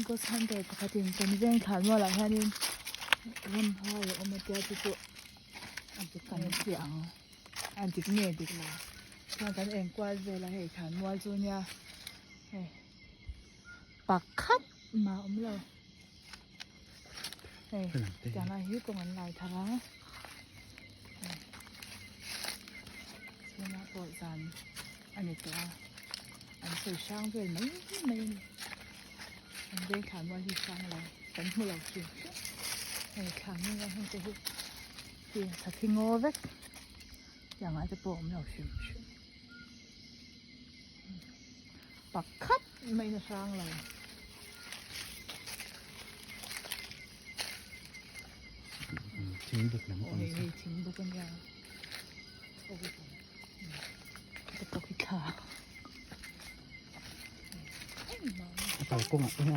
Ghost hunter pakhatin kan veng thlan mualah hianin ramhuai a awm a tia chu chu a dik kan ti ang a dik nge dik lo chuan kan enkual vel a hei thlan mual chu nia hei pakhat mah a awm lo hei tiang lai hi kawng an lai thar a hei tunah pawh zan a ni tawh a an sawi hrang vel mai mai a ni an veng thlan mual hi hrang lo kan hmu lo hrim hrim hei thlan hnung ah heng te hi khi thla ngaw vek tiang ah te pawh a awm lo hrim hrim. Pakhat mai na hrang lo. Thing buk lam pang Hei hei thing buk ania. Ka pawh hi thla. A kalkawngah te hian.